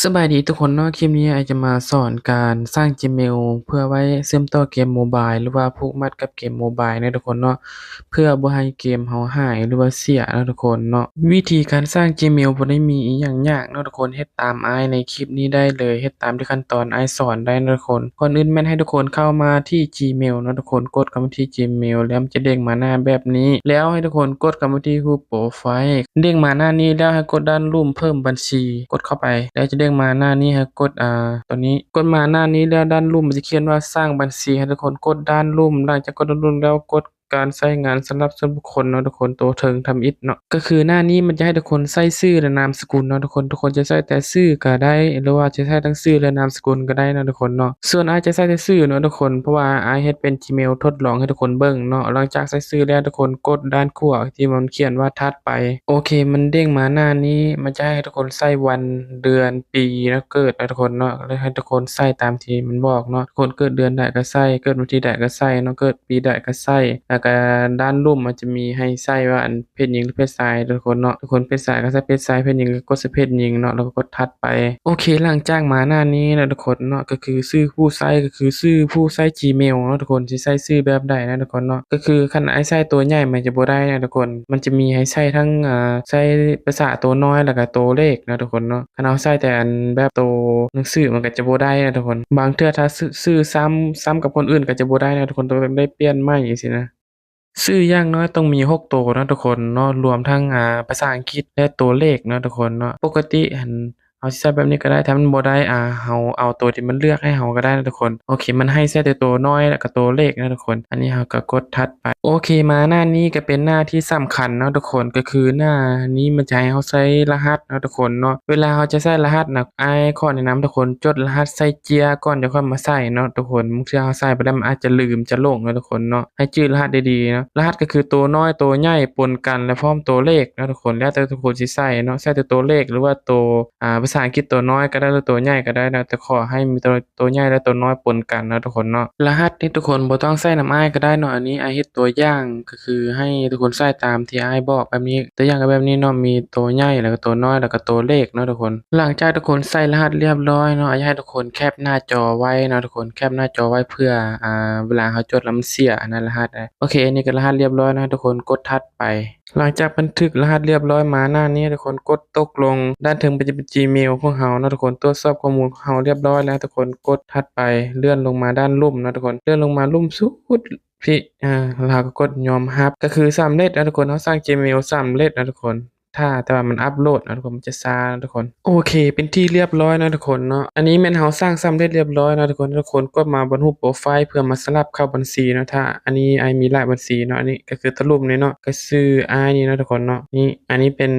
ສະບາຍດີທຸກຄົນເນາະ, ຄລິບນີ້ອ້າຍຈະມາສອນການສ້າງ Gmail ເພື່ອໄວ້ເຊື່ອມຕໍ່ເກມໂມບາຍ ຫຼືວ່າຜູກມັດກັບເກມໂມບາຍເນາະທຸກຄົນເນາະ, ເພື່ອບໍ່ໃຫ້ເກມເຮົາຫາຍ ຫຼືວ່າເສຍເນາະທຸກຄົນເນາະ. ວິທີການສ້າງ Gmail ບໍ່ໄດ້ມີອີ່ຫຍັງຍາກເນາະທຸກຄົນ, ເຮັດຕາມອ້າຍໃນຄລິບນີ້ໄດ້ເລີຍ, ເຮັດຕາມທີ່ຂັ້ນຕອນອ້າຍສອນໄດ້ເນາະທຸກຄົນ. ກ່ອນອື່ນແມ່ນໃຫ້ທຸກຄົນເຂົ້າມາທີ່ Gmail ເນາະທຸກຄົນ, ກົດເຂົ້າມາທີ່ Gmail ແລ້ວມັນຈະເດ້ງມາໜ້າແບບນີ້, ແລ້ວໃຫ້ທຸກຄົນກົດເຂົ້າມາທີ່ຮູບໂປຣໄຟລ໌. ເດ້ງມາໜ້ານີ້ແລ້ວໃຫ້ກົດດ້ານລຸ່ມເພີ່ມບັນຊີ, ກົດເຂົ້າໄປ ແລ້ວຈະເດ້ງມາໜ້ານີ້ໃຫ້ກົດ ອ່າ ຕົວນີ້, ກົດມາໜ້ານີ້ແລ້ວດ້ານລຸ່ມມັນຈະຂຽນວ່າສ້າງບັນຊີ, ໃຫ້ທຸກຄົນກົດດ້ານລຸ່ມ, ຫຼັງຈາກກົດດ້ານລຸ່ມແລ້ວກົດການໃຊ້ງານສຳລັບສ່ວນບຸກຄົນເນາະທຸກຄົນ, ໂຕເທິງທຳອິດເນາະ. ກໍຄືໜ້ານີ້ມັນຈະໃຫ້ທຸກຄົນໃສ່ຊື່ ແລະ ນາມສະກຸນເນາະທຸກຄົນ, ທຸກຄົນຈະໃສ່ແຕ່ຊື່ກໍໄດ້ ຫຼືວ່າຈະໃສ່ທັງຊື່ ແລະ ນາມສະກຸນກໍໄດ້ເນາະທຸກຄົນເນາະ. ສ່ວນອ້າຍຈະໃສ່ແຕ່ຊື່ເນາະທຸກຄົນ, ເພາະວ່າອ້າຍເຮັດເປັນ Gmail ທົດລອງໃຫ້ທຸກຄົນເບິ່ງເນາະ. ຫຼັງຈາກໃສ່ຊື່ແລ້ວ ທຸກຄົນກົດດ້ານຂວາທີ່ມັນຂຽນວ່າຖັດໄປ. ໂອເຄ, ມັນເດ້ງມາໜ້ານີ້, ມັນຈະໃຫ້ທຸກຄົນໃສ່ວັນ ເດືອນ ປີ ແລະ ເກີດເນາະທຸກຄົນເນາະ, ແລ້ວໃຫ້ທຸກຄົນໃສ່ຕາມທີ່ມັນບອກເນາະ. ທຸກຄົນເກີດເດືອນໃດກໍໃສ່, ເກີດວັນທີໃດກໍໃສ່ເນາະ, ເກີດປີໃດກໍໃສ່. ແລ້ວກໍດ້ານລຸ່ມມັນຈະມີໃຫ້ໃສ່ວ່າ ອັນ ເພດຍິງ ຫຼື ເພດຊາຍເນາະທຸກຄົນເນາະ. ທຸກຄົນເພດຊາຍກໍໃສ່ເພດຊາຍ, ເພດຍິງກໍກົດໃສ່ເພດຍິງເນາະ, ແລ້ວກໍກົດຖັດໄປ. ໂອເຄ, ຫຼັງຈາກມາໜ້ານີ້ເນາະທຸກຄົນເນາະ, ກໍຄືຊື່ຜູ້ໃຊ້ ກໍຄືຊື່ຜູ້ໃຊ້ Gmail ເນາະທຸກຄົນ, ຊິໃຊ້ຊື່ແບບໃດເນາະທຸກຄົນເນາະ. ກໍຄືຄັນອ້າຍໃຊ້ໂຕໃຫຍ່ມັນຈະບໍ່ໄດ້ເນາະທຸກຄົນ, ມັນຈະມີໃຫ້ໃຊ້ທັງ ອ່າ ໃຊ້ພາສາໂຕນ້ອຍ ແລ້ວກໍໂຕເລກເນາະທຸກຄົນເນາະ. ຄັນເຮົາໃຊ້ແຕ່ອັນແບບໂຕໜັງສືມັນກໍຈະບໍ່ໄດ້ເນາະທຸກຄົນ. ບາງເທື່ອຖ້າຊື່ ຊື່ຊ້ຳ ຊ້ຳກັບຄົນອື່ນກໍຈະບໍ່ໄດ້ເນາະທຸກຄົນ, ຕ້ອງໄດ້ປ່ຽນໃໝ່ຈັ່ງຊີ້ນະ. ຊື່ຢ່າງໜ້ອຍຕ້ອງມີຫົກໂຕເນາະທຸກຄົນເນາະ, ລວມທັງ ອ່າ ພາສາອັງກິດ ແລະ ໂຕເລກເນາະທຸກຄົນເນາະ. ປົກກະຕິຫັ້ນເຮົາຊິໃສ່ແບບນີ້ກໍໄດ້, ຖ້າມັນບໍ່ໄດ້ ອ່າ ເຮົາເອົາໂຕທີ່ມັນເລືອກໃຫ້ເຮົາກໍໄດ້ເນາະທຸກຄົນ. ໂອເຄ, ມັນໃຫ້ໃສ່ແຕ່ໂຕນ້ອຍ ແລ້ວກໍໂຕເລກເນາະທຸກຄົນ. ອັນນີ້ເຮົາກໍກົດຖັດໄປ. ໂອເຄ, ມາໜ້ານີ້ກໍເປັນໜ້າທີ່ສຳຄັນເນາະທຸກຄົນ, ກໍຄືໜ້ານີ້ມັນຈະໃຫ້ເຮົາໃສ່ລະຫັດເນາະທຸກຄົນເນາະ. ເວລາເຮົາຈະໃສ່ລະຫັດນະ, ອ້າຍຂໍແນະນຳທຸກຄົນ ຈົດລະຫັດໃສ່ເຈ້ຍກ່ອນ ຈະຄ່ອຍມາໃສ່ເນາະທຸກຄົນ. ບາງເທື່ອເຮົາໃສ່ໄປແລ້ວ ມັນອາດຈະລືມ ຈະຫຼົງເນາະທຸກຄົນເນາະ. ໃຫ້ຈື່ລະຫັດດີໆເນາະ. ລະຫັດກໍຄືໂຕນ້ອຍ ໂຕໃຫຍ່ປົນກັນ ແລະ ພ້ອມໂຕເລກເນາະທຸກຄົນ, ແລ້ວແຕ່ທຸກຄົນຊິໃສ່ເນາະ, ໃສ່ແຕ່ໂຕເລກ ຫຼືວ່າໂຕ ອ່າ ພາສາອັງກິດໂຕນ້ອຍກໍໄດ້ ຫຼື ໂຕໃຫຍ່ກໍໄດ້ເນາະ, ແຕ່ຂໍໃຫ້ມີໂຕ ໂຕໃຫຍ່ ແລະ ໂຕນ້ອຍປົນກັນເນາະທຸກຄົນເນາະ. ລະຫັດນີ້ທຸກຄົນບໍ່ຕ້ອງໃສ່ນຳອ້າຍກໍໄດ້ເນາະ, ອັນນີ້ອ້າຍເຮັດຕົວຢ່າງ ກໍຄືໃຫ້ທຸກຄົນໃສ່ຕາມທີ່ອ້າຍບອກແບບນີ້. ຕົວຢ່າງກໍແບບນີ້ເນາະ, ມີໂຕໃຫຍ່ ແລ້ວກໍໂຕນ້ອຍ ແລ້ວກໍໂຕເລກເນາະທຸກຄົນ. ຫຼັງຈາກທຸກຄົນໃສ່ລະຫັດລຽບຮ້ອຍເນາະ, ອ້າຍຢາກໃຫ້ທຸກຄົນແຄບໜ້າຈໍໄວ້ເນາະທຸກຄົນ, ແຄບໜ້າຈໍໄວ້ເພື່ອ ອ່າ ເວລາເຮົາຈົດແລ້ວມັນເສຍຫັ້ນນະ ລະຫັດ. ໂອເຄ, ອັນນີ້ກໍລະຫັດລຽບຮ້ອຍເນາະ, ໃຫ້ທຸກຄົນກົດຖັດໄປ. ຫຼັງຈາກບັນທຶກລະຫັດລຽບຮ້ອຍມາໜ້ານີ້, ໃຫ້ທຸກຄົນກົດຕົກລົງ. ດ້ານເທິງມັນຈະເປັນ Gmail ຂອງເຮົາເນາະທຸກຄົນ, ຕວດສອບຂໍ້ມູນຂອງເຮົາລຽບຮ້ອຍແລ້ວ, ໃຫ້ທຸກຄົນກົດຖັດໄປ, ເລື່ອນລົງມາດ້ານລຸ່ມເນາະທຸກຄົນ, ເລື່ອນລົງມາລຸ່ມສຸດ ພີ້ ອ່າ ແລ້ວເຮົາກໍກົດຍອມຮັບ ກໍຄືສຳເລັດເນາະທຸກຄົນ, ເຮົາສ້າງ Gmail ສຳເລັດເນາະທຸກຄົນ. ຖ້າແຕ່ວ່າມັນອັບໂຫຼດເນາະທຸກຄົນ, ມັນຈະຊ້າເນາະທຸກຄົນ. ໂອເຄ, ເປັນທີ່ລຽບຮ້ອຍເນາະທຸກຄົນເນາະ. ອັນນີ້ແມ່ນເຮົາສ້າງສຳເລັດລຽບຮ້ອຍເນາະທຸກຄົນ. ທຸກຄົນກົດມາບົນຮູບໂປຣໄຟລ໌ເພື່ອມາສະຫຼັບເຂົ້າບັນຊີເນາະ. ຖ້າອັນນີ້ອ້າຍມີຫຼາຍບັນຊີເນາະ, ອັນນີ້ກໍຄືຕະລຸ່ມນີ້ເນາະ, ກໍຊື່ອ້າຍນີ້ເນາະທຸກຄົນເນາະ. ນີ້ ອັນນີ້ເປັນ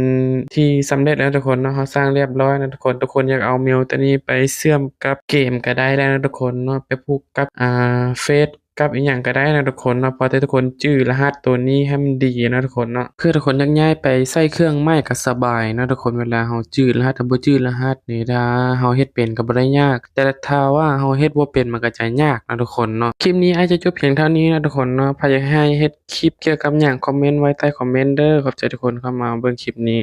ທີ່ສຳເລັດແລ້ວທຸກຄົນເນາະ, ເຮົາສ້າງລຽບຮ້ອຍເນາະທຸກຄົນ. ທຸກຄົນຢາກເອົາເມວໂຕນີ້ໄປເຊື່ອມກັບເກມກໍໄດ້ແລ້ວເນາະທຸກຄົນເນາະ, ໄປຜູກກັບ ອ່າ ເຟສ ກັບອີ່ຫຍັງກໍໄດ້ເນາະທຸກຄົນເນາະ, ຂໍແຕ່ທຸກຄົນຈື່ລະຫັດໂຕນີ້ໃຫ້ມັນດີເນາະທຸກຄົນເນາະ. ເພື່ອທຸກຄົນຢາກຍ້າຍໄປໃຊ້ເຄື່ອງໃໝ່ກໍສະບາຍເນາະທຸກຄົນ, ເວລາເຮົາຈື່ລະຫັດ ຖ້າບໍ່ຈື່ລະຫັດນີ້ ຖ້າເຮົາເຮັດເປັນກໍບໍ່ໄດ້ຍາກ, ແຕ່ຖ້າວ່າເຮົາເຮັດບໍ່ເປັນ ມັນກໍຈະຍາກເນາະທຸກຄົນເນາະ. ຄລິບນີ້ອ້າຍຈະຈົບພຽງເທົ່ານີ້ເນາະທຸກຄົນເນາະ. ໃຜຢາກໃຫ້ເຮັດຄລິບກ່ຽວກັບຫຍັງ ຄອມເມັນໄວ້ໃຕ້ຄອມເມັນເດີ້. ຂອບໃຈທຸກຄົນເຂົ້າມາເບິ່ງຄລິບນີ້.